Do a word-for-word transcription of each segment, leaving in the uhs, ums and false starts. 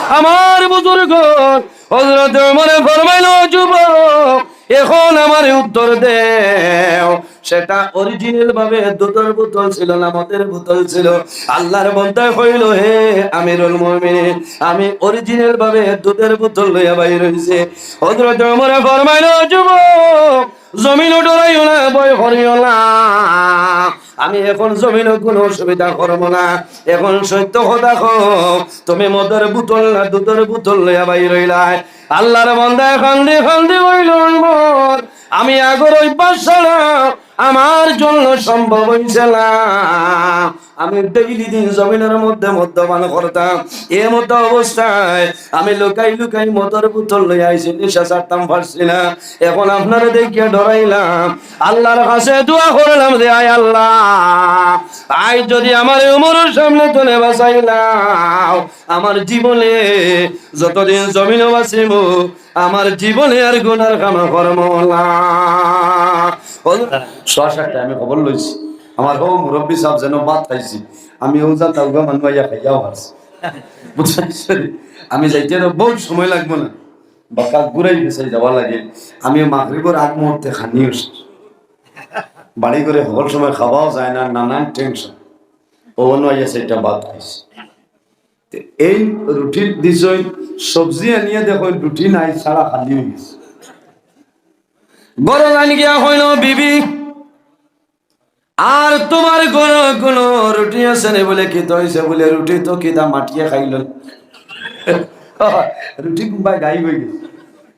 আমার বুজুর্গ হযরত ওমরে ফরমাইল, "যুবক, এখন আমারে উত্তর দেও।" সেটা অরিজিনাল ভাবে দুধর বোতল ছিল না, মদের বোতল ছিল। আল্লাহর বন্দায় কইল, "হে আমিরুল মুমিনিন, আমি অরিজিনাল ভাবে দুধর বোতল লইয়া বাইর অইছি।" হযরত ওমরে ফরমাইল, "যুবক, জমিনও ডরাইও না, ভয় করিও না। আমি এখন জমিনও কুনু অসুবিধা করব না। এখন সত্য কথা কও, তুমি মদর বোতল না দুধর বোতল লইয়া বাইর অইলায়?" আল্লাহর বন্দায় কান্দি কান্দি কইল, "ওমর, আমি আগর অভ্যাস ছাড়া আমার জন্য সম্ভব অইছে না। আমি ডেইলি দিন জমিনর মধ্যে মদ্যপান করতাম। এ মতো অবস্থায় আমি লুকাই লুকাই মদর বোতল লইয়া আইছি, নিশা ছাড়তাম পারছি না। এখন আপনারে দেখিয়া ডরাইলাম, আল্লাহর কাছে দোয়া করলাম যে, আয় আল্লাহ, আইজ যদি আমারে ওমরর সামনে তনে বাঁচাইলাও, আমার জীবনে যতদিন জমিনও বাঁচিমু, আমার জীবনে আর গুনার কাম করমু না।" ও, সোয়া সাতটায় আমি খবর লইছি, আমার হউ মুরব্বি সাব যেন ভাত খাইছি, আমি অউ যা তাউগা মানু আইয়া খাইয়াও হারছি। বুঝছইন? আমি যাইতে আরো বউত সময় লাগবো না, বাক্কা ঘুরাই ফিছাই যাওয়া লাগে। আমি মাগরিবর আগ মুহূর্তে খানি উঠছি, বাড়ি ঘরে হকল সময় খাওয়াও যায় না, নানান টেনশন। অউ অনো আইয়া চাইরটা ভাত খাইছি। তে এই রুটি দিছইন, সবজি আনিয়া দেখইন রুটি নাই, ছাড়া খালি অই গেছে। ঘরো যাইন গিয়া কইন, "বিবি, আর তুমার ঘরো কুনু রুটি আছে নি?" বলে, "কিতা অইছে?" বলে, "রুটি তো কিতা মাটিয়ে খাইল।" রুটি কুনবায় গায়েব অই গেছে।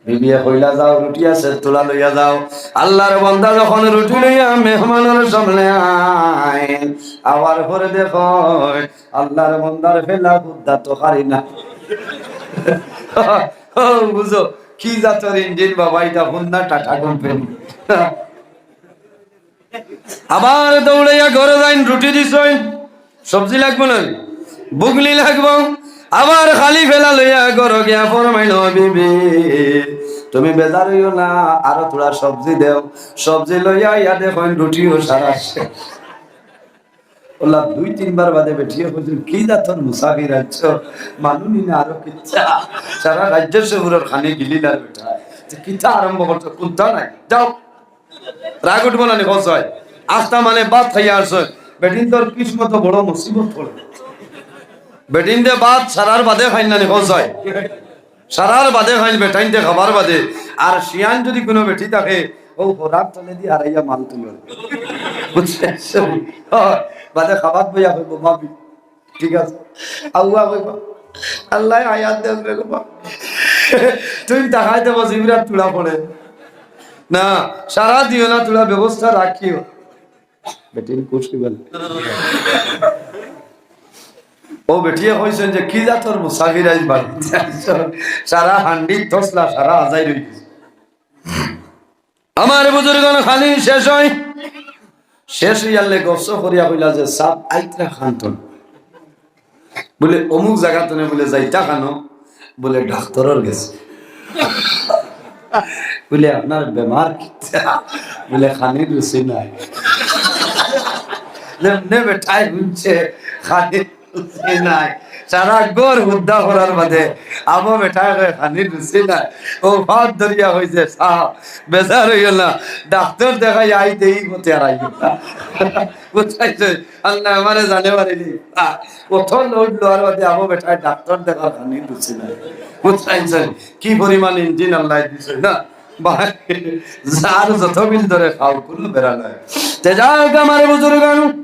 বিবিয়ে কইলা, "যাও, রুটি আছে, থুড়া লইয়া যাও।" আল্লাহর বন্দা যখন রুটি লইয়া মেহমানর সামনে আইন, আওয়ার পরে দেখইন আল্লাহর বন্দার ফেলা গুদ্দা তো খালি না। ও, বুঝো, কি জাতর ইঞ্জিন বাবা ইটা, Honda, Tata company। আবার দৌড়াইয়া ঘরো যাইন, রুটি দিছইন, সবজি লাগবো না, বুগনি লাগবো। আবার খালি ফেলা লইয়া ঘরো গিয়া ফরমাইন, "ও বিবি, তুমি বেজার অইও না, আরো থুড়া সবজি দেও।" সবজি লইয়া আইয়া দেখইন রুটিও সারা শেষ। অলা দুই তিনবার বাদে বেটিয়ে কইছইন, "কি জাতর মুসাফির আনছো, মানু নি না আরো কিচ্ছা, সারা রাইত শহুরর খানি গিলিলার বেটা, তে কিতা আরম্ভ করছো, কুন্তা নাই, যাও।" রাগ উঠবো না নি, কও চাই? আস্তা মানে ভাত খাইয়া আরছইন। বেটিন্তর কিসমতো বড় মুসিবত পড়ে। বেটিন্তে ভাত সারার বাদে খাইন না নি, কও চাই? সারার বাদে খাইন বেটাইন্তে খাবার বাদে। আর শিয়ান যুদি কুনু বেটি থাকে, অউ হরার তলেদি হারাইয়া মাল তুলইন। বুঝছইন? অয়, বাদে খাবাত বইয়া কইবো, "মাবি।" ঠিক আছে। আল্লায় কইবা, আল্লায় আয়াত দেন রে বাবা। তুই তাকাইতে বস, ইমরান তুলা পড়ে। না, সারা দিও না, তুলা ব্যবস্থা রাখিও। বেটিন খুশি বল। অউ বেটিয়ে কইছইন যে, "কি জাতর মুসাফির আইজ বাড়িত?" সারা হান্ডি তসলা, সারা আজাই রই গেছে। আমার বুজুর্গন খানি শেষ অয়, শেষ অইয়ারলে গফসফ করিয়া কইলা যে, "সাব আইতরা খান্তন।" বলে, "অমুক জাগাত তনে বলে যাইতা খানো?" বলে, "ডাক্তরর গেছে।" বলে, "আপনার বেমার কিতা?" বলে, "খানির রুচি নাই।" যেমনে বেটায় হুনছে, খানির রুচি নাই। সারা ঘর হুদ্দা করার বাদে আবো বেটায় কয়, "খানির রুচি নাই।" অউ ভাত ধরিয়া কইছে, "সাব, বেজার অইও না, ডাক্তর দেখাই আইতে ই পথে আর আইও না।" বুঝছইন? আল্লায় আমারে জানে মারিলি। আ, অত load লওয়ার বাদে আবো বেটায় ডাক্তর দেখার খানির রুচি নাই। বুঝছইন? কি পরিমাণ ইঞ্জিন আল্লায় দিছে না? বা, যার যত বিল ধরে খাও, কুনু বেড়া নাই। তে যাউক আমার বুজুর্গান,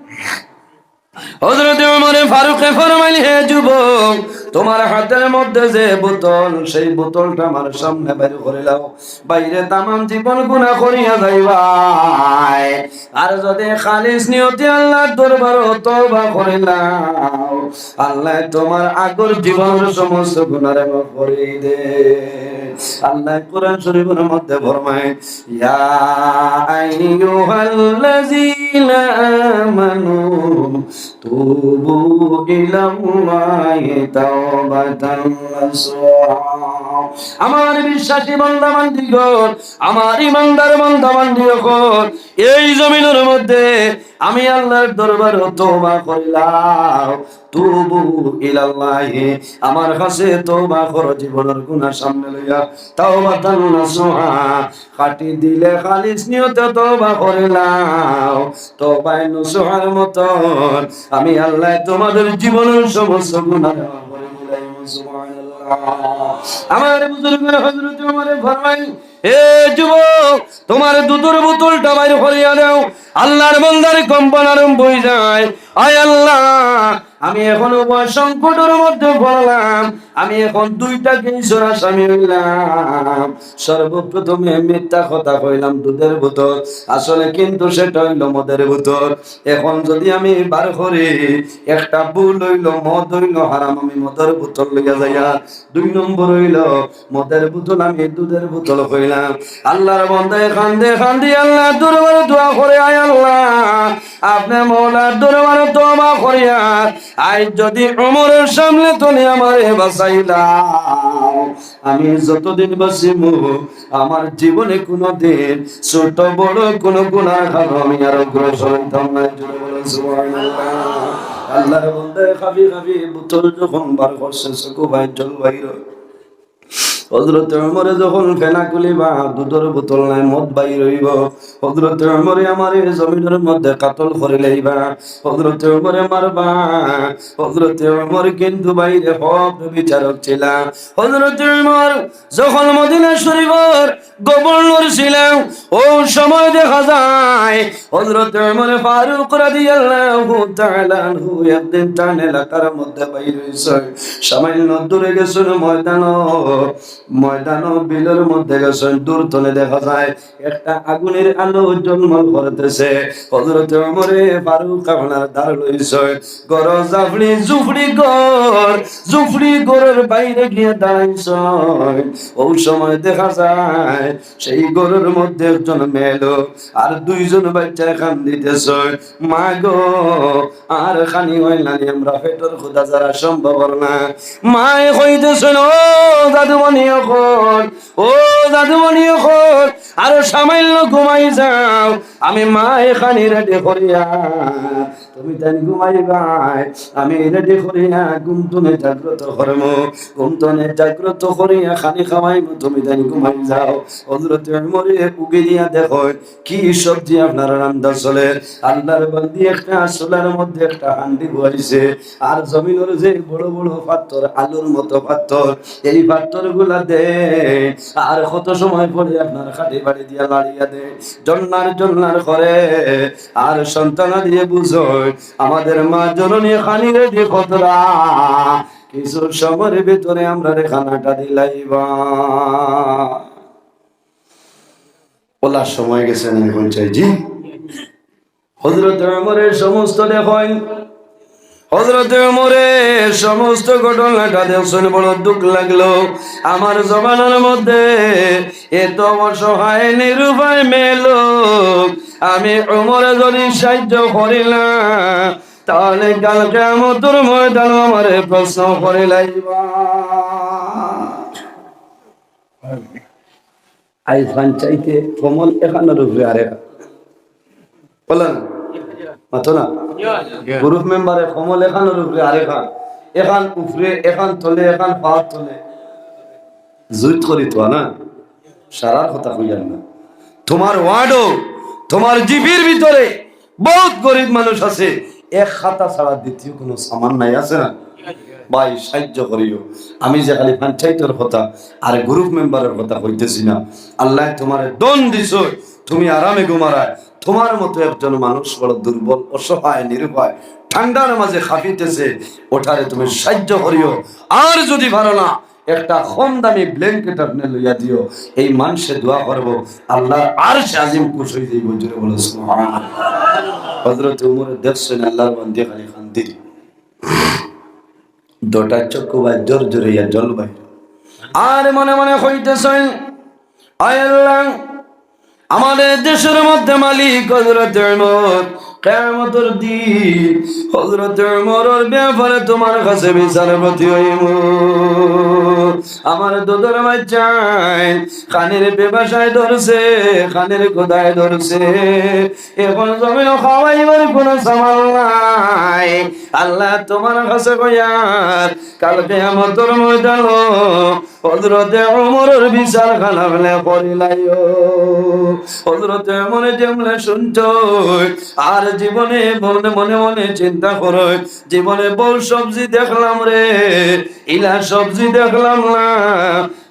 হযরতে ওমরে ফারুকে ফরমাইল, "হে যুবক, তুমার হাতর মধ্যে যে বোতল, সেই বোতলটা আমার সামনে বাইর করিলাও।" বাইরে তামাম জীবন গুনা করিয়া যাইবায়। আর যুদি খালিস নিয়তে আল্লার দরবারো তওবা করিলাও, আল্লায় তুমার আগর জীবনর সমস্ত গুনারে মাফ করি দে। আল্লায় কোরআন শরীফর মধ্যে ফরমায়, "ইয়া আইয়ুহাল্লাযীনা আমানু তুবু ইলাল্লাহি توبة نصوحا। আমার বিশ্বাসী বান্দা বান্দিগণ, আমার ইমানদার বান্দা বান্দি অকল, এই জমিনর মধ্যে আমি আল্লাহর দরবারো তওবা করিলাম। তুবু ইলাল্লাহি, আমার কাছে তওবা করো, জীবনর গুনাহ সামনে লইয়া। তাওবাতান নাসুহা, খাঁটি দিলে খালিস নিয়তে তওবা করিলাম। তওবায়ে নসুহার মতন আমি আল্লাহ তোমাদের জীবনর সমস্ত গুনাহ ক্ষমা করে দিলাম। সুবহানাল্লাহ। আমার বুজুর্গ হযরত ওমরে ফরমাইন, এ যুবক, তোমার দুধর বোতলটা বাইর করিয়া দেও। আল্লাহর বান্দার কম্পন আরম্ভ অই যায়। আয় আল্লাহ, আমি এখন বড় সংকটর মধ্যে পড়লাম, আমি এখন দুইটা কেসর আসামি অইলাম। সর্বপ্রথমে মিথ্যা কথা কইলাম দুধর বোতল, আসলে কিন্তু সেটা অইলো মদর বোতল। এখন যদি আমি বার করি, একটা ভুল অইলো, মদ অইলো হারাম, আমি মদর বোতল লইয়া যাইয়ার। দুই নম্বর অইলো, মদর বোতল আমি দুধর বোতল কইলাম। আল্লাহর বান্দায় কান্দে কান্দি আল্লাহর দরবারো দোয়া করে, আয় আল্লাহ, আপনে মওলার দরবারো তওবা করিয়ার, আইজ যদি ওমরের সামনে থনে আমারে বাঁচাইলাও, আমি যতদিন বাঁচিমু, আমার জীবনে কুনুদিন ছোট বড় কুনু গুনার কাজো আমি আর অগ্রসর অইতাম না। জোরে বলুন সুবহানাল্লাহ। আল্লাহর বান্দায় কাঁপি কাঁপি বোতল যখন বার করছে, চকু বায় জল বাইর অয়। হযরত ওমরে যখন ফেনা খুলিবা, দুধর বোতল নায়, মদ বাইর অইবো। হযরত ওমরে আমারে জমিনর মধ্যে কাতল করিলাইবা, হযরত ওমরে মারবা। হযরত ওমর কিন্তু বাইরে হক বিচারক ছিলা। হযরত ওমর যখন মদিনা শরীফর গভর্নর ছিলা, অউ সময় দেখা যায় হযরত ওমর ফারুক রাদিয়াল্লাহু তাআলা আনহু একদিন তান এলাকার মধ্যে বাইর অইছইন। সামান্য দূরে গেছইন ময়দানো, ময়দানো বিলর মধ্যে গেছইন, দূর থনে দেখা যায় একটা আগুনের আলো ঝলমল করতেছে। হযরত ওমরে ফারুক আপনার দাঁড় লইছইন, ঘর জাফড়ি, জুফড়ি ঘর, জুফড়ি ঘরর বাইরে গিয়া দাঁড়াইছইন। অউ সময় দেখা যায় সেই ঘরর মধ্যে একজন মেয়ে লোক আর দুইজন বাইচ্চায় কান্দিতেছইন, মা গো, আর খানি অইল নানি, আমরা পেটর ক্ষুধা ছাড়া সম্ভব অর না। মায়ে কইতেছইন, ও দাদুমণি অকল, ও দাদুমণি অকল, আরো সামান্য ঘুমাই যাও, আমি মায়ে খানি রেডি করিয়া, তুমি তাইন ঘুমাইবায়, আমি রেডি করিয়া ঘুম থনে জাগ্রত করমু, ঘুম থনে জাগ্রত করিয়া খানি খাওয়াইমু, তুমি তাইন ঘুমাই যাও। হযরত ওমরে উকি দিয়া দেখইন, কি সবজি আপনার রান্দা চলের? আল্লাহর বান্দি একটা চুলার মধ্যে একটা হান্ডি বওয়াইছে, আর জমিনর যে বড় বড় পাথর, আলুর মতো পাথর, এই পাথরগুলা দেইন, আর কত সময় পরে আপনার কাঠি বাড়ি দিয়া লাড়িয়া দেইন, জন্নার জন্নার করে, আর সন্তানাদিয়ে বুঝইন, আমাদের মা জননী খানি রেডি কররা, কিছু সময়র ভিতরে আমরারে খানাটা দিলাইবা। অউলার সময় গেছে না, এখন চাই জি। হযরত ওমরে সমস্ত দেখইন, হযরত ওমরে সমস্ত ঘটনাটা দেখছইন, বড় দুঃখ লাগলো। আমার জমানার মধ্যে এত অসহায় নিরুপায় মেয়ে লোক, আমি ওমরে যদি সাহায্য করি না, তাহলে কাল কিয়ামতর ময়দানো আমারে প্রশ্ন করিলাইবা। আইজ পঞ্চায়েতে কমল এখানর উপরে আরেকখান। বলেন, মাতো না? গ্রুপ মেম্বারে কমল এখানর উপরে আরেকখান। এখান উপরে, এখান তলে, এখান পাওয়ার তলে। জুইত করি তো না? সারার কথা কইয়ার না। তোমার ওয়ার্ডও, তোমার জিপির ভিতরে বহুত গরিব মানুষ আছে, এক খাতা ছাড়া দ্বিতীয় কোনো সামান নাই, আছে না? ভাই, সাহায্য করিও। আমি যে খালি পঞ্চায়েতর কথা আর গ্রুপ মেম্বারর কথা কইতেছি না, আল্লায় তোমারে ধন দিছইন, তুমি আরামে ঘুমারায়, তোমার মতো একজন মানুষ বড় দুর্বল, অসহায়, নিরুপায়, ঠান্ডার মাঝে কাঁপিতেছে, ওটারে তুমি সাহায্য করিও। আর যদি পারো না, একটা কম দামি ব্ল্যাঙ্কেট আপনে লইয়া দিও, এই মানষে দোয়া করবো, আল্লাহর আরশে আজিম খুশ অই যাইবো। জোরে বলো সুবহানাল্লাহ। হযরত ওমরে দেখছইন আল্লাহর বান্দি খালি কান্দির, দুইটা চক্ষু বায় জোর জোরে ইয়া জল বাইর। আর মনে মনে কইতেছইন, আয় আল্লাহ, আমাদের দেশর মধ্যে মালিক হযরত ওমর, কিয়ামতর দিন হযরত ওমরর ব্যাপারে তুমার কাছে বিচারপতি অইমু। আমার দুধর বাচ্চায় খানির পিপাসায় ধরছে, খানির ক্ষুধায় ধরছে, এখন জমিনো খাওয়াইবার কুনু সামান নাই। আল্লায় তুমার কাছে কইয়ার, কাল কিয়ামতর ময়দানো হযরতে ওমরর বিচারখান আপনে করিলাইও। হযরতে ওমরে যেমনে শুনছইন, আর জীবনে মনে মনে মনে চিন্তা করইন, জীবনে বউত সবজি দেখলাম রে, ইলা সবজি দেখলাম না।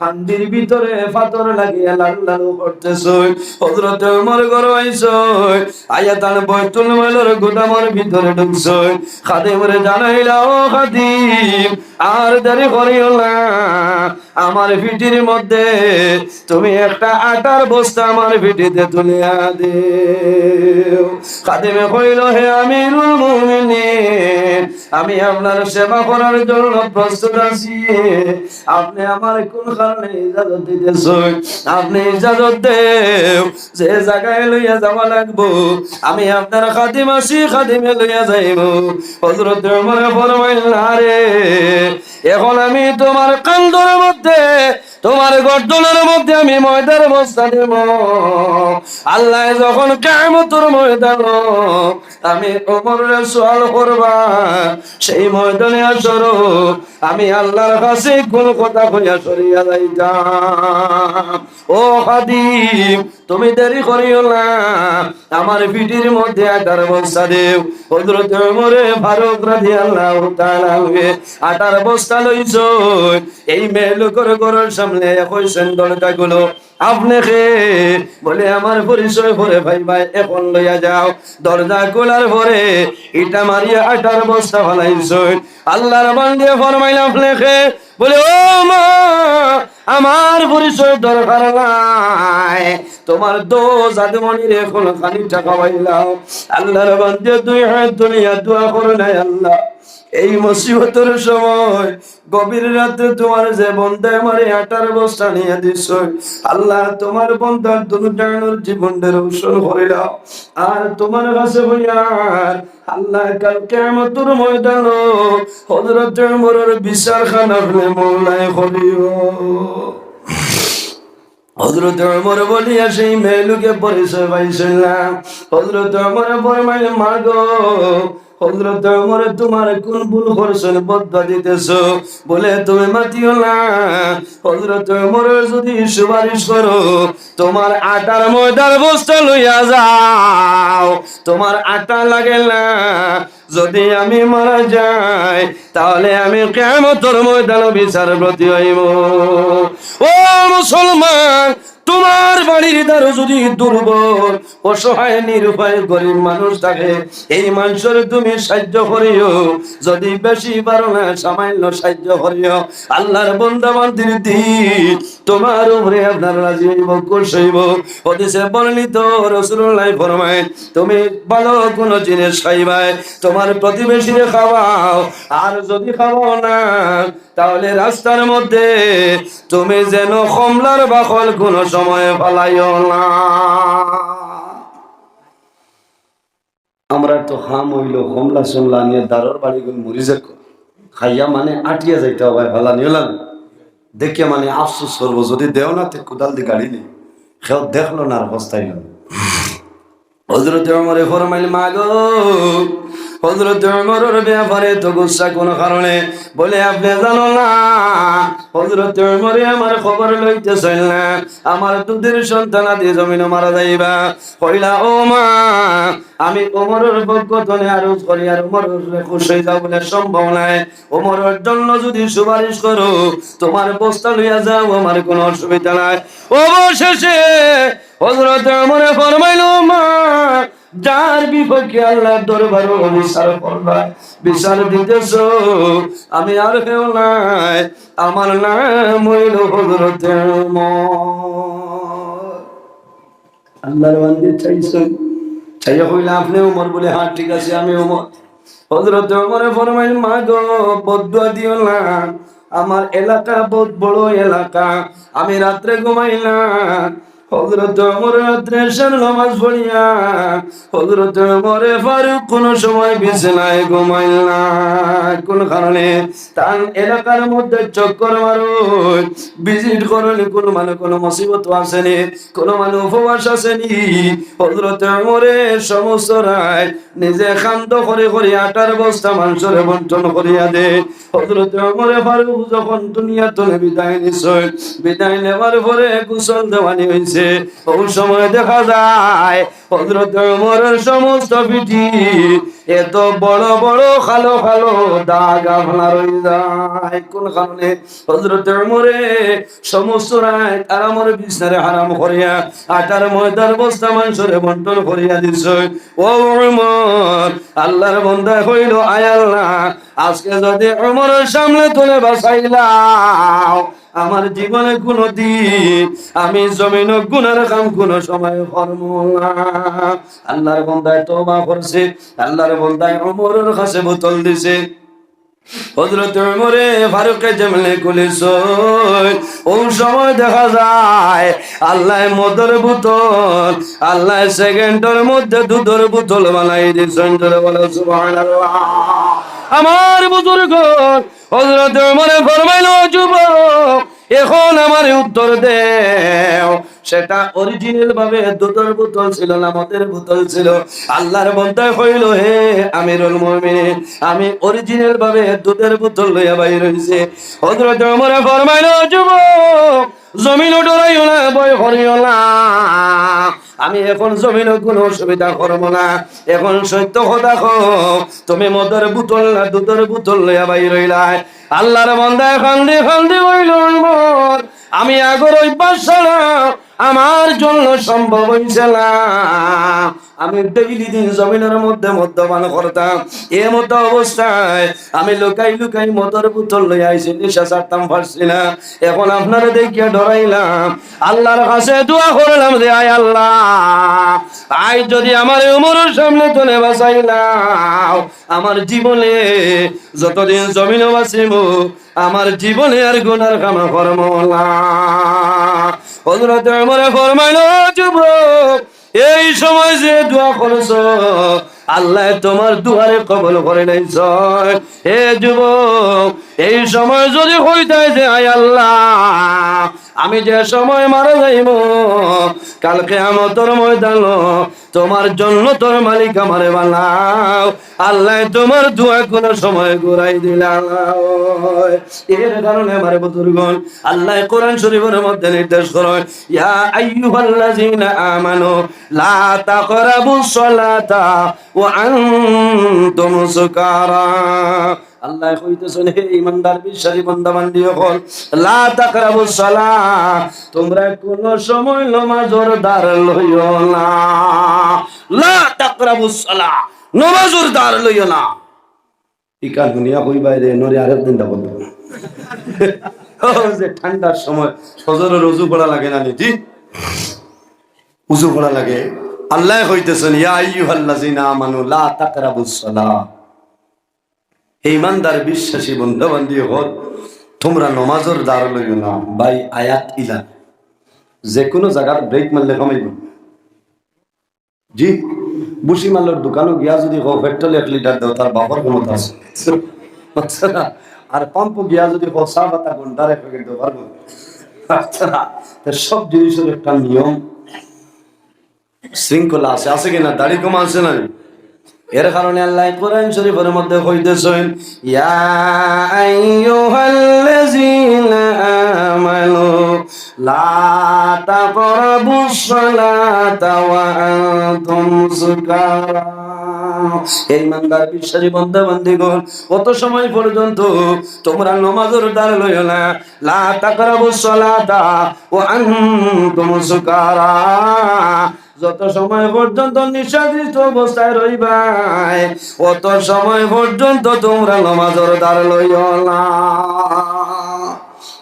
হান্ডির ভিতরে পাথর লাগিয়া লাল লাল করতেছইন। হযরতে ওমর ঘরো আইছইন, আইয়া তান বাইতুল মালর গুদামর ভিতরে ঢুকছইন। খাদিমরে জানাইলা, "ও খাদিম, আর দেরি করিও না, আমার পিঠির মধ্যে তুমি একটা আটার বস্তা আমার পিঠিতে তুলিয়া দেও।" খাদিমে কইল, "হে আমিরুল মুমিনিন, আমি আপনার সেবা করার জন্য প্রস্তুত আছি, আপনে আমারে কুন কারণে ইজাজত দিতেছইন? আপনে ইজাজত দেও, যে জাগায় লইয়া যাওয়া লাগবো, আমি আপনার খাদিম আছি, খাদিমে লইয়া যাইবো।" হযরতে ওমরে ফরমাইলা, "না রে, এখন আমি তুমার কান্দর মধ্যে, তুমার গর্দনর মধ্যে আমি ময়দার বস্তা দিমু। আল্লায় যখন কিয়ামতর ময়দানো আমি ওমররে সুয়াল করবা, সেই ময়দানে হাশরো আমি আল্লার কাছে কুন কথা কইয়া সরিয়া যাইতাম? ও খাদিম, তুমি দেরি করিও না, আমার পিঠির মধ্যে আটার বস্তা দেও।" হযরতে ওমরে ফারুক রাদিয়াল্লাহু তাআলা আনহু আটার বস্তা লইছইন, এই মেয়েলোকর ঘরর সামনে কইছইন, "দরজা খুলো।" "আপনে কে?" বলে, "আমার পরিচয় পরে পাইবায়, এখন লইয়া যাও।" দরজা খুলার পরে ইটা মারিয়া আটার বস্তা ফালাইছইন। আল্লার বান্দিয়ে ফরমাইলা, "আপনে কে?" বলে, "ও মা, আমার পরিচয় দরকার নাই, তুমার দশ আদমনিরে এখন খানিটা খাওয়াইলাও।" আল্লার বান্দিয়ে দুই হাত তুলিয়া দোয়া করইন, "আয় আল্লাহ, এই মুসিবতর সময় গভীর রাতে তুমার যে বন্দায় আমারে আটার বস্তা আনিয়া দিছইন, আল্লাহ, তুমার বন্দার দুনো ডাইনর জীবনরে রোশন করিলাও। আর তুমার কাছে কইয়ার, আল্লাহ, কাল কিয়ামতর ময়দানো হযরতে ওমরর বিচারখান আপনে মওলায় করিও।" হযরতে ওমর বলিয়া সেই মেয়েলোকে পরিচয় পাইছইন না। হযরতে ওমরে ফরমাইলা, "মা গো, হযরতে ওমরে তুমার কুন ভুল করছইন, বদদোয়া দিতেছো?" বলে, "তুমি মাতিও না, হযরতে ওমরে যুদি সুপারিশ করো, তুমার আটার ময়দার বস্তা লইয়া যাও, তুমার আটা লাগে না, যুদি আমি মারা যাই, তাহলে আমি কিয়ামতর ময়দানো বিচারপতি অইমু।" ও মুসলমান, তুমার বাড়ির ধারো যুদি দুর্বল, অসহায়, নিরুপায়, গরিব মানুষ থাকে, এই মানষরে তুমি সাইয্য করিও। যুদি বেশি পারো না, সামান্য সাইয্য করিও। আল্লার বন্দা বান্দির দিল তুমার উপরে আপনার রাজি অইবো, খুশ অইবো। হাদিসে বর্ণিত, রাসুলুল্লায় ফরমাইন, তুমি ভালো কুনু জিনিস খাইবায়, তুমার প্রতিবেশীরে খাওয়াও, আর যুদি খাওয়াও না, তাহলে রাস্তার মধ্যে তুমি যেন কমলার বাকল কুনু সময় ফালাইও না। আমরার তো কাম অইলো কমলা-সমলা আনিয়া দারর বাড়িগুন মরিচ খাইয়া মানে আটিয়া যাইতা অবায় ফালানি অইলা না। দেখিয়া মানে আফসোস করবো, যুদি দেও না তে কুদাল দি গাড়ি নি। কেউ দেখলো না আর পস্তাইলো না। হযরতে ওমরে ফরমাইলা, "মা গো, হযরতে ওমরর ব্যাপারে তো গুসা কুন কারণে?" বলে, "আপনে জানো না, হযরতে ওমরে আমার খবর লইতে চাইল না, আমার দুধর সন্তানাদি জমিনো মারা যাইবা।" কইলা, "ও মা, আমি ওমরর পক্ষ তনে আরজ করি, আর ওমরর খুশ অই যাও বলে সম্ভব নায়। ওমরর জন্য যুদি সুপারিশ করো, তুমার বস্তা লইয়া যাও, আমার কুনু অসুবিধা নাই।" অবশেষে হযরতে ওমরে ফরমাইলা, "মা, যার বিপক্ষে আল্লার দরবারো বিচার করবায়, বিচার দিতেছো, আমি আর কেউ নায়, আমার নাম অইলো হযরতে ওমর।" আল্লার বান্দি চাইছইন, চাইয়া কইলা, "আপনে ওমর?" বলে, "হ্যাঁ, ঠিক আছে, আমি ওমর।" হযরতে ওমরে ফরমাইলা, "মা গো, বদদোয়া দিও না, আমার এলাকা বউত বড় এলাকা, আমি রাত্রে ঘুমাই না, হযরত ওমর রাত্রে এশার নামাজ পড়িয়া হযরত ওমরে ফারুক কোনো সময় বিছানায় ঘুমাইল না। কোন কারণে? তান এলাকার মধ্যে চক্কর মারইন, ভিজিট করইন, কোনো মানে কোনো মুসিবত আছেনি, কোনো মানে উপবাস আছেনি। হযরত ওমরে সমস্ত রাইত নিজে কান্দ করি করি আটার বস্তা মানষরে বন্টন করিয়া দেইন। হযরত ওমরে ফারুক যখন দুনিয়া তনে বিদায় নিছইন, বিদায় নেওয়ার পরে গোসল দেওয়ানি অইছে। অউ সময় দেখা যায় হযরত ওমরর সমস্ত পিঠি এত বড় বড় কালো কালো দাগ আপনার অই যায়। কোন কারণে? হযরত ওমরে সমস্ত রাইত আরামর বিছনারে হারাম করিয়া আটার ময়দার বস্তা মানষরে বন্টন করিয়া দিছইন। ও ওমর, আল্লার বন্দায় কইল, আয় আল্লা, আজকে যদি ওমরর সামনে তনে বাঁচাইলাও, আমার জীবনে কুনুদিন আমি জমিনো গুনার কাম কুনু সময় করমু না। আল্লার বন্দায় তওবা করছে, আল্লার বন্দায় ওমরর কাছে বোতল দিছে। হযরত ওমরে ফারুকে যেমনে খুলিছইন, অউ সময় দেখা যায় আল্লায় মদর বোতল, আল্লায় সেকেন্ডর মধ্যে দুধর বোতল বানাই দিছইন। জোরে বলো সুবহানাল্লাহ। আমার বুজুর্গ, হযরত ওমরে ফরমাইল, "ও যুবক, এখন আমারে উত্তর দেও।" সেটা অরিজিনাল ভাবে দুধর বোতল ছিল না, মদের বোতল ছিল। আল্লার বন্দায় কইল, "হে আমিরুল মুমিনিন, আমি অরিজিনাল ভাবে দুধর বোতল লইয়া বাইর অইছি।" হযরত ওমরে ফরমাইল, "ও যুবক, জমিনো ডরাইও না, ভয় করিও না। আমি এখন জমিনো কুনু অসুবিধা করমু না। এখন সত্য কথা কও, তুমি মদর বোতল না দুধর বোতল লইয়া বাইর অইলায়?" আল্লার বন্দায় কান্দি কান্দি কইল, "ওমর, আমি আগর অভ্যাস ছাড়া আমার জন্য সম্ভব অইছে না। আমি ডেইলি দিন জমিনর মধ্যে মদ্যপান করতাম। এ মতো অবস্থায় আমি লুকাই লুকাই মদর বোতল লইয়া আইছি, নিশা ছাড়তাম পারছি না। এখন আপনারে দেখিয়া ডরাইলাম, আল্লার কাছে দোয়া করলাম যে, আয় আল্লা, আইজ যদি আমারে ওমরর সামনে তনে বাঁচাইলাও, আমার জীবনে যতদিন জমিনো বাঁচিমু, আমার জীবনে আর গুনার কাম করমু না।" হযরত ওমরে ফরমাইল, "ও যুবক, এই সময় যে দোয়া করছো, আল্লায় তুমার দোয়ারে কবুল করি লাইছইন। হে যুবক, এই সময় যদি কইতায় যে, 'আয় আল্লা, আমি যে সময় মারা যাইমু, কাল কিয়ামতর ময়দানো তুমার জন্নতর মালিক আমারে বানাও,' আল্লায় তুমার দোয়া কুনু সময় ঘুরাই দিলা নায়।" এর কারণে আমার বুজুর্গণ, আল্লায় কোরআন শরীফর মধ্যে নির্দেশ করইন, "ইয়া আইয়ুহাল্লাযীনা আমানু লা তাকরাবুস সালাতা ওয়া আনতুম সুকারা।" আল্লায় কইতেছইন, "হে ঈমানদার বিশ্বাসী বান্দা বান্দি অকল, লা তাকরাবুস সালাহ, তুমরা কুনু সময় নমাজর ধার লইও না। লা তাকরাবুস সালাহ, নমাজর ধার লইও না।" ইখান হুনিয়া কইবায় রে, নরে আরেক দিন ডাবল দেব। ও যে ঠান্ডার সময় ফজরর অজু পড়া লাগে না নি? জি, অজু পড়া লাগে। আল্লায় কইতেছইন, "ইয়া আইয়ুহাল্লাযীনা আমানু লা তাকরাবুস সালাহ।" হে ঈমানদার বিশ্বাসী বন্দা বান্দি অকল, তুমরা নমাজর ধার লইও না। ভাই, আয়াত ইলা। যেকুনু জাগাত ব্রেক মারলে কমাইব। জি, ভুসি মালর দোকানো গিয়া যদি কও, "পেট্রোল এক লিটার দেও," তার বাপর ক্ষমতা আছে। আচ্ছা, আর পাম্পো গিয়া যদি কও, "চা পাতা ঘন্টার এক প্যাকেট দেও," পারবো? আচ্ছা, তো সব জিনিসর একটা নিয়ম শৃঙ্খলা আছে, আছে কি না? দাড়ি কম আছে না? এর কারণে আল্লায় কোরআন শরীফর মধ্যে কইতেছইন, "ইয়া আইয়ুহাল্লাযীনা আমানু লা তাকরাবুস সালাতা ওয়া আনতুম সুকারা।" হে ঈমানদার বিশ্বাসী বান্দা বান্দিগণ, অত সময় পর্যন্ত তুমরা নমাজর ধার লইও না। লা তাকরাবুস সালাতা ওয়া আনতুম সুকারা। যত সময় পর্যন্ত নিশাগ্রস্ত অবস্থায় রইবায়, অত সময় পর্যন্ত তুমরা নমাজর ধার লইও না।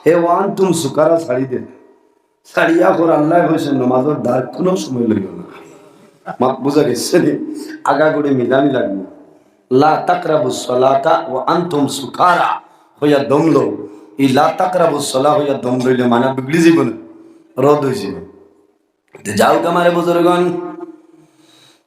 হে ওয়া আনতুম সুকারা ছাড়ি দে। ছাড়িয়া কর, আল্লায় কইছইন নমাজর ধার কুনু সময় লইও না। মাত বুঝা গেছে নি? আগাগুড়ি মিলানি লাগবো। লা তাকরাবুস সালাতা ওয়া আনতুম সুকারা কইয়া দম লও। ই লা তাকরাবুস সালাহ কইয়া দম লইলে মানা বিগড়ি যাইবো না, রদ অইযিবো। তে যাউক আমার বুজুর্গন,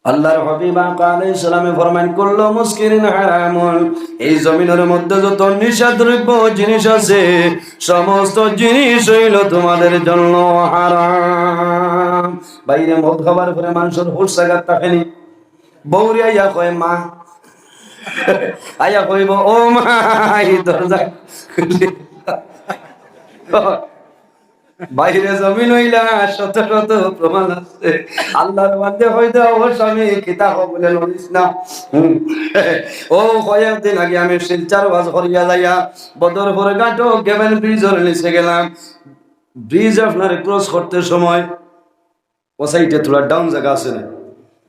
আল্লাহর হাবিব আকা আলাইহিস সালামে ফরমাইন, "কুল্লু মুসকিরিন হারামুন।" এই জমিনর মধ্যে যত নিশাদ্রব্য জিনিস আছে, সমস্ত জিনিস অইলো তোমাদের জন্য হারাম। বাইরে মদ খাবার পরে মানষর হুশ জাগাত থাকেনি। বউরে আইয়া কয়, "মা।" আইয়া কইবো, "ও মা, এই দরজা খুলি।" বাইরে জমিন অইলা শত শত প্রমাণ আছে। আল্লাহর বান্দে কইতা, "ও স্বামী, কিতা কও বুলে লড়িস না।" হুম। ও কয়েকদিন আগে আমি শিলচর ওয়াজ করিয়া যাইয়া বদরপুর ঘাটো গেবেন ব্রিজর নিচে গেলাম। ব্রিজ আপনার ক্রস করতে সময় ও সাইডে থুড়া ডাউন জাগা আছে না,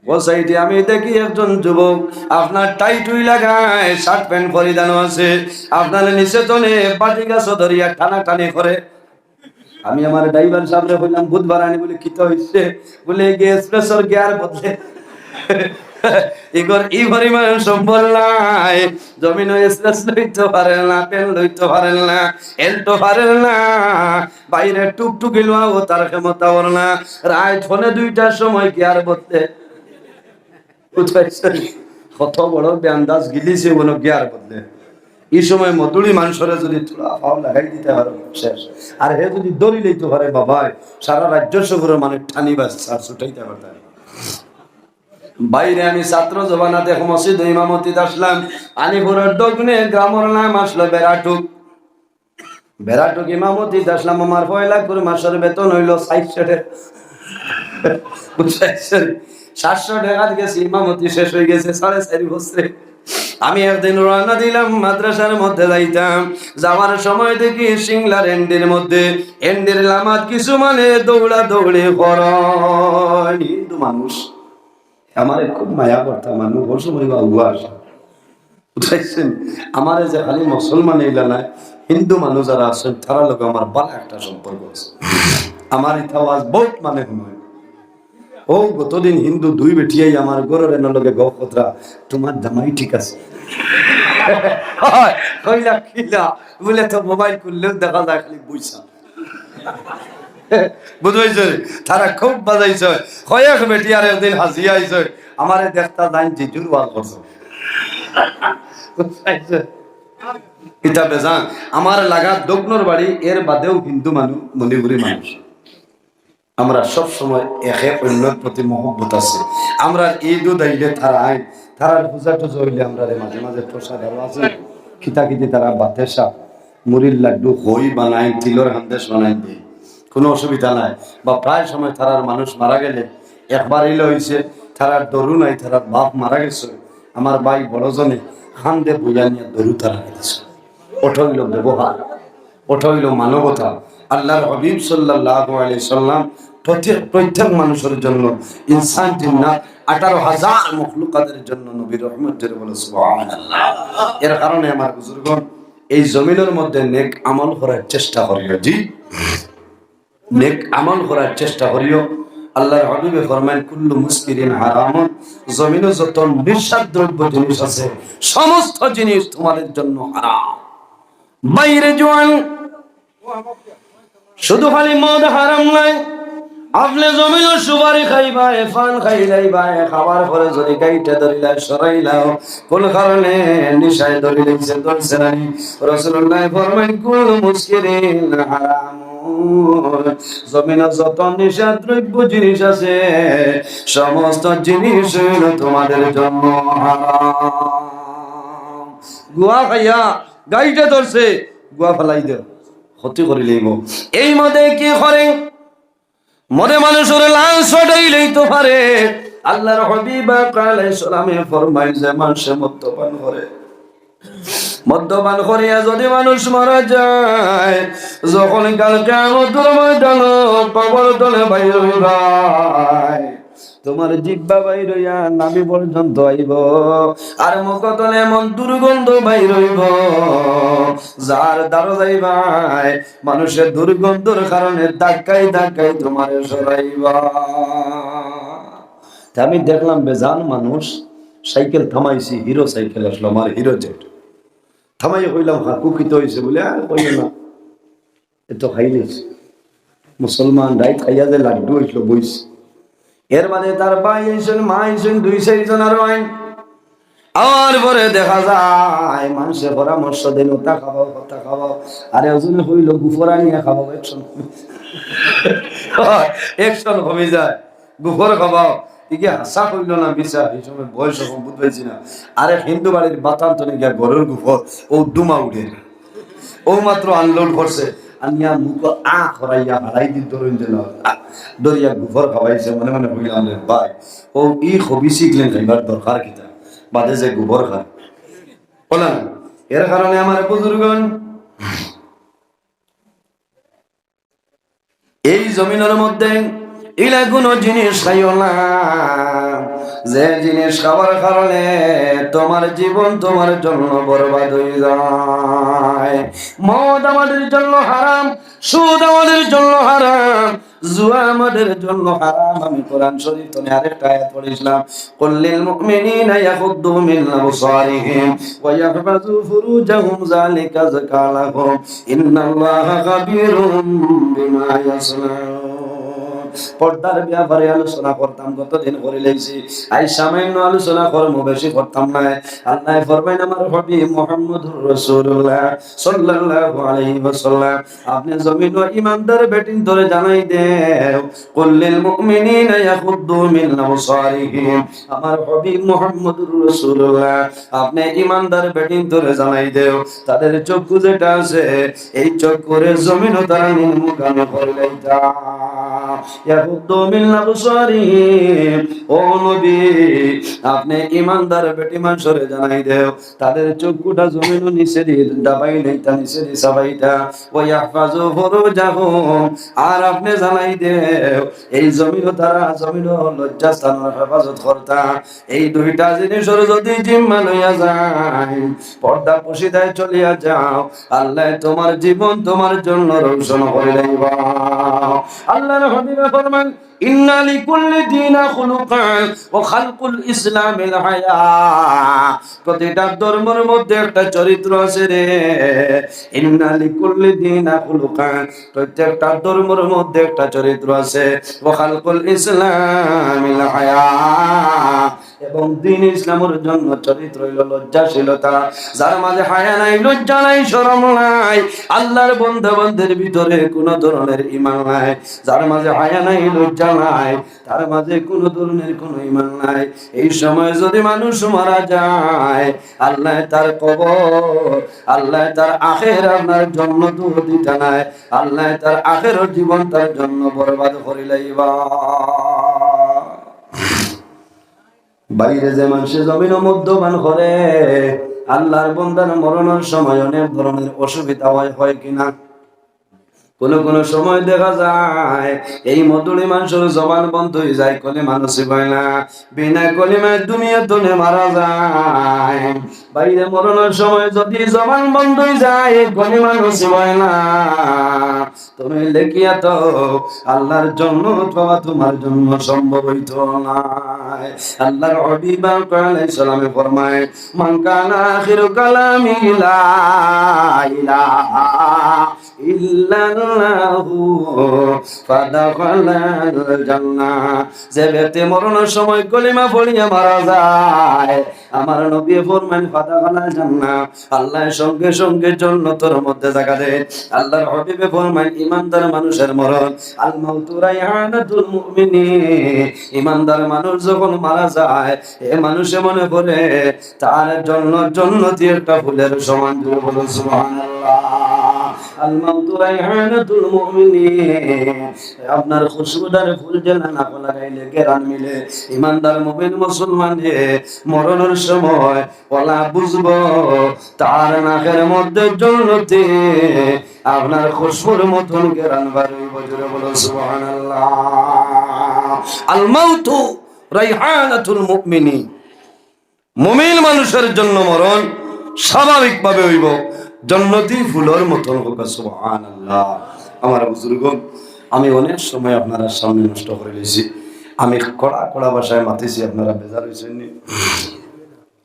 ও সাইডে আমি দেখি একজন যুবক আপনার টাই টুই লাগায়, শার্ট প্যান্ট পরিধান আছে, আপনার নিচে তনে বাটি গাছ ধরিয়া টানাটানি করে। আমি আমার ড্রাইভার সাবরে কইলাম, "বুধবার আনি বলে কিতা অইছে?" বলে, "এই যে এক্সপ্রেসর গিয়ার বদলে।" ইগর ই পরিমাণ সম্বল নাই, জমিনও এক্সপ্রেস লইতো পারের না, প্যান্ট লইতো পারের না, এলটো পারের না, বাইরে টুকটুকি লওয়াও তার ক্ষমতা অর না। রাইত পৌনে দুইটার সময় গিয়ার বদলে। বুঝছইন? কত বড় বেআন্দাজ গিলিছে অনো গিয়ার বদলে। ই সময় মদুড়ি মানষরে যুদি থুড়া পাও লাগাই দিতা পারে, শেষ। আর হে যুদি ধরি লইতো পারে, বাবায়, সারা রাজ্য শহরর মানুষ টানি বাস আর ছুটাইতা পারতা না। বাইরে আমি ছাত্র জমানাত এক মসজিদো ইমামতিত আছলাম। আনিপুরর দক্ষিণে গ্রামর নাম আছলো বেড়াটুক। বেড়াটুক ইমামতিত আছলাম, আমার পয়লা কুর মাসর বেতন অইলো চাইরশো টেকা। বুঝছইন? সাতশো টেকাত গেছি, ইমামতি শেষ অইগেছে সাড়ে চাইর বছরে। আমি একদিন রওনা দিলাম মাদ্রাসার মধ্যে যাইতাম, যাওয়ার সময় দেখি সিংলার এন্ডির মধ্যে এন্ডির লামাত কিছু মানে দৌড়াদৌড়ি করইন। হিন্দু মানুষ, আমারে খুব মায়া করতা মানুষ, ওই সময় বা উয়া আসে। বুঝছইন? আমারে যে খালি মুসলমান ইলা নায়, হিন্দু মানুষ যারা আছইন, তারার লগে আমার ভালা একটা সম্পর্ক আছে। আমার ইতা ওয়াজ বউত মানে হুনইন। ও গতদিন হিন্দু দুই বেটিয়ে আমার ঘরর এনর লগে গপ কররা, "তুমার জামাই ঠিক আছে?" অয়, কইলা, "কিলা?" বুলে, "তো মোবাইল খুললেও দেখা যায় খালি বইছা।" বুঝছইন? তারা খুব বাজাইছে। কয়েক বেটি আর একদিন হাজিয়া আইছে, আমারে দেখতা যাইন জিজুর ওয়াজ করছে। বুঝছইন? ইতা বেজান, আমার লাগা দক্ষিণর বাড়ি, এর বাদেও হিন্দু মানুষ, মণিপুরি মানুষ। আমরা সব সময় একে অন্যর প্রতি মহব্বত আছে। আমরা ঈদ উদ আইলে তারা আইন, তারার পূজা টুজা অইলে আমরারে মাঝে মাঝে প্রসাদ আরো আছে, কিতা কিতি তারা বাতেসা, মুড়ির লাড্ডু, খই বানাইন, তিলর হান্দেশ বানাইন দেইন, কোনো অসুবিধা নাই। বা প্রায় সময় তারার মানুষ মারা গেলে, একবার ইলা অইছে, তারার দরু নাই, তারার বাপ মারা গেছে, আমার ভাই বড়জনে কান্দে বইয়া নিয়া দরু তারা গেছে। ওটা অইলো ব্যবহার, ওটা অইলো মানবতা। আল্লাহর হাবিব সাল্লাল্লাহু আলাইহি সাল্লাম প্রত্যেক, প্রত্যেক মানুষর জন্য, ইনসান জিন্নাত আঠারো হাজার মখলুকাতের জন্য নবী রহমত। জোরে বলো সুবহানাল্লাহ। এর কারণে আমার বুজুর্গণ, এই জমিনর মধ্যে নেক আমল করার চেষ্টা করিও, জি, নেক আমল করার চেষ্টা করিও। আল্লাহর হাবিবে ফরমাইন, "কুল্লু মুসকিরিন হারামুন।" জমিনো যত নিশাদ্রব্য জিনিস আছে, সমস্ত জিনিস তোমাদের জন্য হারাম। বাইরে জুয়ান, শুধু খালি মদ হারাম নায়, আপনে জমিনো সুপারি খাইবায়, পান খাইলাইবায়, খাবার পরে যুদি গাইটা ধরিলায়, সরাইলাও, কোন কারণে নিশায় ধরিলাইছে, ধরছে নানি? রাসূলুল্লাহ ফরমাইন, "কুল্লু মুসকিরিন হারামুন।" জমিনো যত নিশাদ্রব্য জিনিস আছে, সমস্ত জিনিস অইলো তোমাদের জন্য হারাম। গুয়া খাইয়া গাইটা ধরছে, গুয়া ফালাই দেও, ক্ষতি করিলাইবো। এই মদে কি করে? মদে মানুষর লাশ ফাটাইলাইতো পারে। আল্লাহর হাবিব আকা আলাইহিস সালামে ফরমাইন, যে মানষে মদ্যপান করে, মদ্যপান করিয়া যুদি মানুষ মারা যায়, যখন কাল কিয়ামতর ময়দানো কবর তনে বাইর অইবায়, তোমার জিব্বা বাইর অইয়া নাভি পর্যন্ত আইবো, আর মুখ তনে এমন দুর্গন্ধ বাইর অইবো, যার দ্বারো যাইবায়, মানুষে দুর্গন্ধর কারণে ধাক্কাই ধাক্কাই তোমারে সরাইবা। তে আমি দেখলাম বেজান মানুষ সাইকেল থামাইছি, হিরো সাইকেল আছলো, আমার হিরো জেড। থামাইয়া কইলাম, "কাকু, কিতা অইছে?" বুলে, "আর কইও না, এ তো খাইলিস। মুসলমান, রাইত খাইয়া যে লাড্ডু অইছলো, বইস।" এর বাদে তার ভাই আইছইন, মা আইছইন, দুই চাইরজন আরো আইন। আওয়ার পরে দেখা যায় মানষে পরামর্শ দেইন, "অতা খাবাও, অতা খাবাও।" আর একজনে কইলো, "গুফর আনিয়া খাবাও, action কমি যায়।" Action কমি যায়, "গুফর খাবাও।" ইগিয়ে হাছা কইলো না মিছা, ই সময় বয়স কম, বুঝ পাইছি না। আরেক হিন্দু বাড়ির বাতান তনে গিয়া ঘরর গুফর, অউ ধুমা উঠের। অউ মাত্র unload করছে, আনিয়া মুখো আ করাইয়া হারাই দি ধরইন যেন, আ, ধরিয়া গুফর খাওয়াইছে, মনে মনে কইলাম, "রে ভাই, অউ ই খবিস ইগলান খাইবার দরকার কিতা? বাদে যে গুফর খায়।" বলেন, এর কারণে আমার বুজুর্গণ, এই জমিনর মধ্যে ইলা কুনু জিনিস খাইও না, যে জিনিস খাওয়ার কারণে তুমার জীবন তুমার জন্য বরবাদ অই যায়। মদ আমাদের জন্য হারাম, সুদ আমাদের জন্য হারাম, জুয়া আমাদের জন্য হারাম। আমি কোরআন শরীফ তনে আরেকটা আয়াত পড়ছিলাম, "কুল লিল মুমিনিনা ইয়াগুদ্দু মিন আবসারিহিম ওয়া ইয়াহফাযু ফুরুজাহুম যালিকা আযকা লাহুম, ইন্নাল্লাহা খাবীরুম বিমা ইয়াসনাউন।" পর্দার ব্যাপারে আলোচনা করতাম, গত দিন করি লাইছি। আইজ সামান্য আলোচনা করমু, বেশি করতাম নায়। আল্লায় ফরমাইন, আমার হাবিব মুহাম্মদুর রাসূলুল্লাহ সাল্লাল্লাহু আলাইহি ওয়াসাল্লাম, আপনে জমিনো ইমানদার বেটিন্তরে জানাই দেও, "কুল লিল মুমিনিনা ইয়াগুদ্দু মিন আবসারিহিম।" আমার হাবিব মুহাম্মদুর রাসূলুল্লাহ, আপনে ইমানদার বেটিন্তরে জানাই দেও, তাদের চক্ষু যেটা আছে, এই চক্ষুরে জমিনো তারা নিম্নগামী করিলাইতা। ইয়াগুদ্দু মিন আবসারিহিম, ও নবী, আপনে ইমানদার বেটি মানষরে জানাই দেও, তাদের চক্ষুটা জমিনো নিচেদি দাবাইলাইতা, নিচেদি চাবাইতা। ওয়া ইয়াহফাযু ফুরুজাহুম, আর আপনে জানাই দেও, এই জমিনো তারা জমিনো লজ্জাস্থানর হেফাজত করতা। এই দুইটা জিনিসর যদি জিম্মা লইয়া যায়, পর্দা পুশিদায় চলিয়া যাও, আল্লায় তুমার জীবন তুমার জন্য রোশন করিলাইবা। আল্লাহর হাবিবে ফরমান, "ইন্না লিকুল্লি দীনা খুলুকান ওয়া খালকুল ইসলামিল হায়া।" প্রতিটা ধর্মর মধ্যে একটা চরিত্র আছে রে। "ইন্না লিকুল্লি দীনা খুলুকান", প্রত্যেকটা ধর্মর মধ্যে একটা চরিত্র আছে। "ওয়া খালকুল ইসলামিল হায়া।" এবং দ্বীন ইসলামর জন্য চরিত্র অইলো লজ্জাশীলতা। যার মাঝে হায়া নাই, লজ্জা নাই, শরম নাই, আল্লাহর বন্দা বান্দির ভিতরে কুনু ধরনের ইমান নাই, যার মাঝে হায়া নাই, লজ্জা নাই, তার মাঝে কুনু ধরনের কুনু ইমান নাই। এই সময় যদি মানুষ মারা যায়, আল্লায় তার কবর, আল্লায় তার আখেরাত আপনার জন্য দূর দিতা নায়, আল্লায় তার আখেরর জীবন তার জন্য বরবাদ করিলাইবা। বাইরে যে মানষে জমিনো মদ্যপান করে, আল্লাহর বন্দার মরণর সময় অনেক ধরনের অসুবিধা হয়, হয় কি না? কুনু কুনু সময় দেখা যায় এই মদুড়ি মানষর জবান বন্ধ অই যায়, কলিমা নসিব হয় না, বিনা কলিমায় দুনিয়া তনে মারা যায়। বাইরে মরণর সময় যদি জবান বন্ধ অই যায়, কলিমা নসিব হয় না, তুমি লেখিয়া তো আল্লাহর জন্নত পাওয়া তুমার জন্য সম্ভব অইতো নায়। আল্লাহর হাবিব আলাইহিস সালামে ফরমায়, "মান কানা আখিরু কালামিহি লা ইলাহা ইল্লাল্লাহু ফাদাখালাল জান্নাহ।" যে ব্যক্তি মরণর সময় কলিমা পড়িয়া মারা যায়, আমার নবী ফরমাইন, "ফাদাখালাল জান্নাহ", আল্লায় সঙ্গে সঙ্গে জন্নতর মধ্যে জাগা দেইন। আল্লাহর হাবিবে ফরমাইন, ইমানদার মানুষের মরণ, "আল মাউতু রাইহানাতুল মুমিনিন", ইমানদার মানুষ যখন মারা যায়, এ মানুষে মনে করে তার জন্য জন্নতি একটা ফুলের সমান। জোরে বলো সুবহানাল্লাহ। "আল মাউতু রাইহানাতুল মুমিনিন", আপনার খুশবুদার ফুল যেলা নাকো লাগাইলে ঘেরান মিলে, ইমানদার মুমিন মুসলমানে মরণর সময় অলা বুঝবো তার নাকের মধ্যে জন্নতি আপনার খুশবুর মতন ঘেরান বার অইবো। জোরে বলো সুবহানাল্লাহ। "আল মাউতু রাইহানাতুল মুমিনিন", মুমিন মানুষের জন্য মরণ স্বাভাবিকভাবে অইবো জন্নতি ফুলর মতন। কউক্কা সুবহানাল্লাহ। আমার বুজুর্গ, আমি অনেক সময় আপনারার সামনে নষ্ট করি লাইছি, আমি কড়া কড়া ভাষায় মাতিছি, আপনারা বেজার অইছেন নি?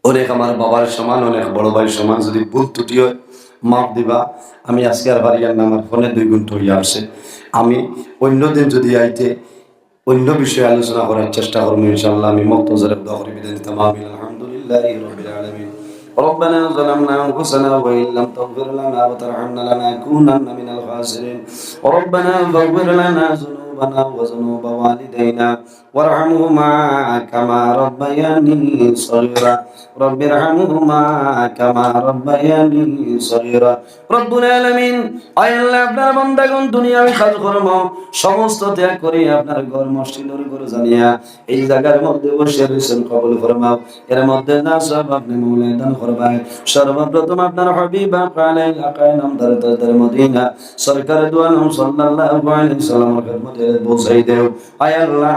অনেক আমার বাবার সমান, অনেক বড় ভাইর সমান, যদি ভুল ত্রুটি হয় মাফ দিবা। আমি আজকে আর পারিয়ার না, আমার ফোনে দুই ঘন্টা অইয়া আছে। আমি অন্য দিন যদি আইতে অন্য বিষয়ে আলোচনা করার চেষ্টা করবো ইনশাআল্লাহ। আমি মুখতাসার দোয়া করি বিদায় নিতাম। আমিন। আলহামদুলিল্লাহি রাব্বিল আলামিন। ربنا ظلمنا أنفسنا وإن لم تغفر لنا وترحمنا لنكونن من الخاسرين. ربنا فاغفر لنا ذنوبنا وذنوب والدينا وارحمهما كما ربياني صغيرا. رب ارحمهما كما ربياني صغيرا. রব্বুল আলামিন, আয় আল্লাহ, আপনার বান্দাগণ দুনিয়ার কাজকর্ম সমস্ত ত্যাগ করি আপনার ঘর মসজিদর ঘর জানিয়া এই জাগার মধ্যে বসে রইছইন, কবুল ফরমাও। এর মধ্যে যা সওয়াব আপনে মওলায় দান করবায়, সর্বপ্রথম আপনার হাবিব আকা আলাইহিল আকা নামদার তাজদার মদিনা সরকারে দু আলম সাল্লাল্লাহু আলাইহি ওয়াসাল্লামর খেদমতে পৌঁছাই দেও। আয় আল্লাহ,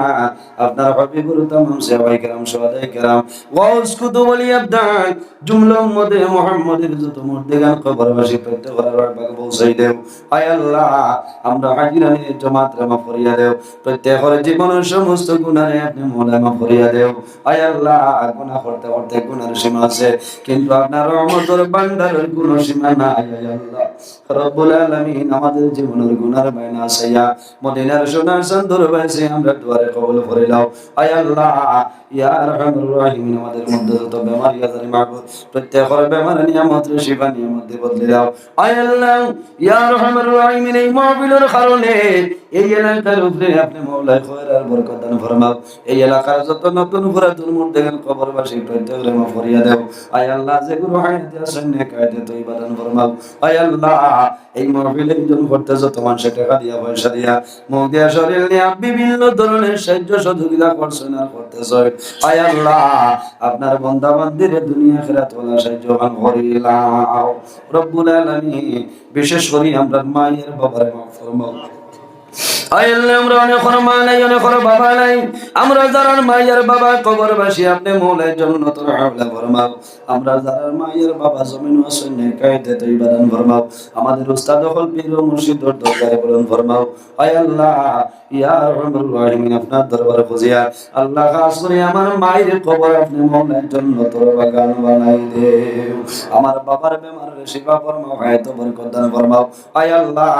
আপনার হাবিবর তামাম সাহাবায়ে কেরাম, শুহাদায়ে কেরাম, গাউস কুতুব আউলিয়া আবদাল, জুমলা উম্মতে মুহাম্মদীর যত মুর্দেগান কবরবাসী প্রত্যেকর আরওয়াহ পাকে পৌঁছাই দেও। আয় আল্লাহ, আমরা হাজিরানে জমাতরে মাফ করিয়া দেও, প্রত্যেকর জীবনর সমস্ত গুনারে আপনে মওলায় মাফ করিয়া দেও। আয় আল্লাহ, গুনা করতে করতে গুনার সীমা আছে, কিন্তু আপনার রহমতর ভান্ডারর কোনো সীমা নাই। আয় আল্লাহ, রব্বুল আলামিন, আমাদের জীবনর গুনার বায়না চাইয়া মদিনার সোনার চান্দর বায়না চাইয়া আমরার দোয়ারে কবুল করিলাও। আয় আল্লাহ, ইয়া আরহামার রাহিমিন, আমাদের মধ্যে যত বেমারি আজারি মাবুদ, প্রত্যেকর বেমার নিয়ামতরে শিফা নিয়ামত দি বদলি দাও। আয় আল্লাহ, ইয়া আরহামার রাহিমিন, এই মাহফিলর কারণে এই এলাকার উপরে আপনে মওলায় খয়র আর বরকত দান ফরমাও। এই এলাকার যত নতুন পুরাতন মুর্দেগান কবরবাসী প্রত্যেকরে মাফ করিয়া দেও। আয় আল্লাহ, যেগুলো হায়াতে আছইন নেক হায়াতে তৈবা দান ফরমাও। আয় আল্লাহ, এই মাহফিল আয়োজন করতে যত মানষে টেকা দিয়া, পয়সা দিয়া, মুখ দিয়া, শরীর দিয়া বিভিন্ন ধরনের সাহায্য সহযোগিতা করছইন আর করতেছইন। আয় আল্লাহ, আপনার বান্দা বান্দিরে দুনিয়া আখিরাত ওলা সাহায্যবান করিলাও। রব্বুল আলামিন, বিশেষ করি আমরার মায়ের বাবারে মাফ ফরমাও। আয় আল্লাহ, আমরার অনেকর মা নাই, অনেকর বাবা নাই। আমরা যারার মায়ের বাবা কবরবাসী, আপনে মওলায় জন্নতর আলা ফরমাও। আমরা যারার মায়ের বাবা জমিনো আছইন নেক হায়াতে তৈবা দান ফরমাও। আমাদের উস্তাদ অকল পীর ও মুর্শিদর দরবারে বুলন্দ ফরমাও। আয় আল্লাহ, ইয়া আরহামার রাহিমিন, আপনার দরবারে খুজিয়া, আল্লাহ, খাস করি আমার মায়ের কবর আপনে মওলায় জন্নতর বাগান বানাই দেও। আমার বাবার বেমাররে শিফা ফরমাও, হায়াতো বরকত দান ফরমাও। আয় আল্লাহ,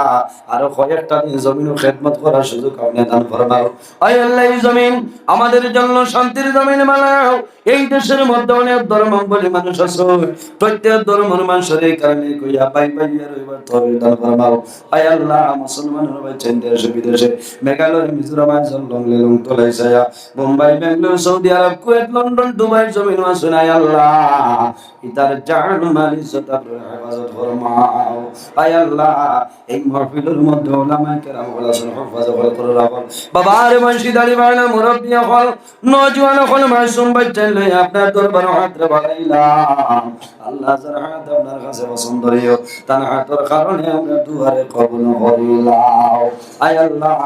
আরো কয়েকটা দিন জমিনো খেদমত করার সুযোগ আপনে দান ফরমাও। আয় আল্লাহ, এই জমিন আমাদের জন্য শান্তির জমিন বানাও। এই দেশের মধ্যে অনেক ধর্মাবলম্বী মানুষ আছে, প্রত্যেক ধর্মর মানুষরে এই কারণে কইয়া ভাই ভাই আর রইবার তৌফিক দান ফরমাও। আয় আল্লাহ, মুসলমানর ভাইচাইন দেশে বিদেশে, মেঘালয়, মিজোরাম, আইজল, লংলেং, লংতরাই, ছায়া, বোম্বাই, বেঙ্গালুরু, সৌদি আরব, কুয়েত, লন্ডন, দুবাই, জমিনো আছইন, আয় আল্লাহ, ইতার জান মাল ইজ্জত আপনার হেফাজত ফরমাও। আয় আল্লাহ, এই মাহফিলর মধ্যে ওলামায়ে কেরাম ওলা শুন, হুফাজ ওলা করে রাখুন। বাবার বয়সী দাড়ি বাড়া মুরব্বি অকল, নওজোয়ান অকল, মাসুম বাচ্চা লই আপনার দরবারো হাতরে বাড়াইলাম। আল্লাহ, যার হাত আপনার কাছে পছন্দ হইও, তার হাতর কারণে আমরা দুয়ারে কবুল করিলাও। আয় আল্লাহ,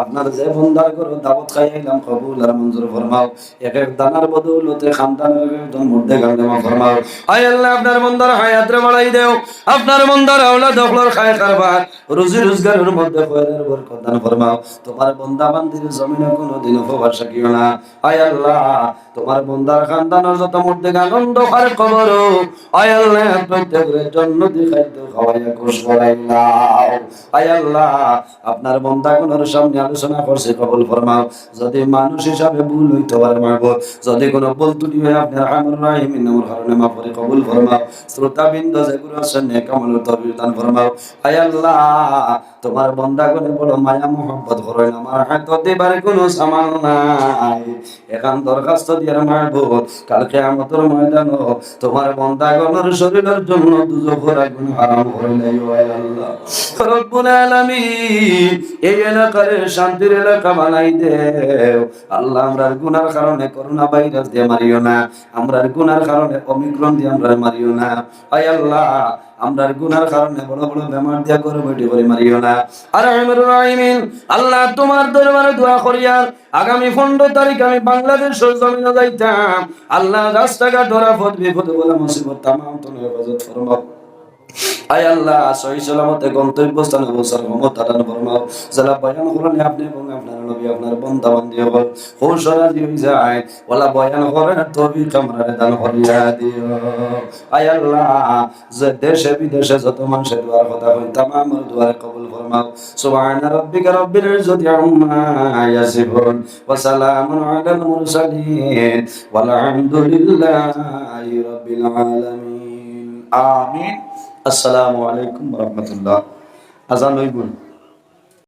আপনার যে বন্দার ঘরো দাওয়াত খাইলাম, কবুল আর মঞ্জুর ফরমাও। এক এক দানার বদৌলতে খানদানর একজন মুর্দেগান জমা ফরমাও। আয় আল্লাহ, আপনার বন্দার হায়াতরে বাড়াই দেও, আপনার বন্দার আওলাদ অকলর খায় কারবার, রুজি রোজগারর মধ্যে খয়রের বরকত দান ফরমাও। তোমার বন্দা বান্দির জমিনো কোনোদিন উপবাস রাখিও না। আয় আল্লাহ, তোমার বন্দার খানদানর যত মুর্দেগান অন্ধকার কবরো, আয় আল্লাহ, প্রত্যেকরে জন্নতি খাদ্য খাওয়াইয়া খুশ করাইলাও। আয় আল্লাহ, আপনার বন্দাগণর সামনে আলোচনা করছি, কবুল ফরমাও। যদি মানুষ হিসাবে ভুল হইতে পারে মাবুদ, যদি কোনো ভুল ত্রুটি হয়, আপনার আরহামার রাহিমিন নামর কারণে মাফ করি কবুল ফরমাও। শ্রোতাবৃন্দ যেগুলো আছেন, নেক আমলর তৌফিক দান ফরমাও। আয় আল্লাহ, তোমার বন্দাগণে বড় মায়া মহব্বত করইন, আমার হাতো দিবার কোনো সামান নাই। এখান দরখাস্ত দিয়ার মাবুদ, কাল কিয়ামতর ময়দানো তোমার বন্দাগণর শরীরর জন্য দুজখর আগুন হারাম করিলাইও, আয় আল্লাহ। রব্বুল আলামিন, এই এলাকারে শান্তির এলাকা বানাই দেও। আল্লাহ, আমরার গুনার কারণে করোনা ভাইরাস দিয়া মারিও না, আমরার গুনার কারণে ওমিক্রন দিয়া আমরারে মারিও না। আয় আল্লাহ, আমরার গুনার কারণে বড় বড় বেমার দিয়া ঘরো বইটি করি মারিও না। আরহামার রাহিমিন, আল্লাহ, তোমার দরবারে দোয়া করিয়ার আগামী পনেরো তারিখ আমি বাংলাদেশর জমিনো যাইতাম। আল্লাহ, রাস্তাঘাট ধরা পথ বিপদ বলা মুসিবত তামাম তুমি হেফাজত ফরমাও। আয় আল্লাহ, সহি সালামতে গন্তব্যস্থানে পৌঁছার ক্ষমতা দান ফরমাও। যেলা বয়ান করইন আপনে এবং আপনার নবী, আপনার বান্দা বান্দি অকল খুশ রাজি অইযাইন, অলা বয়ান করার তৌফিক আমরারে দান করিয়া দিও। আয় আল্লাহ, যে দেশে বিদেশে যত মানষে দোয়ার কথা কইন, তামামর দোয়ারে কবুল ফরমাও। سبحان ربك رب العزة عما يصفون وسلام على المرسلين والحمد لله رب العالمين. آمين. السلام عليكم ورحمة الله. আজান অইবো।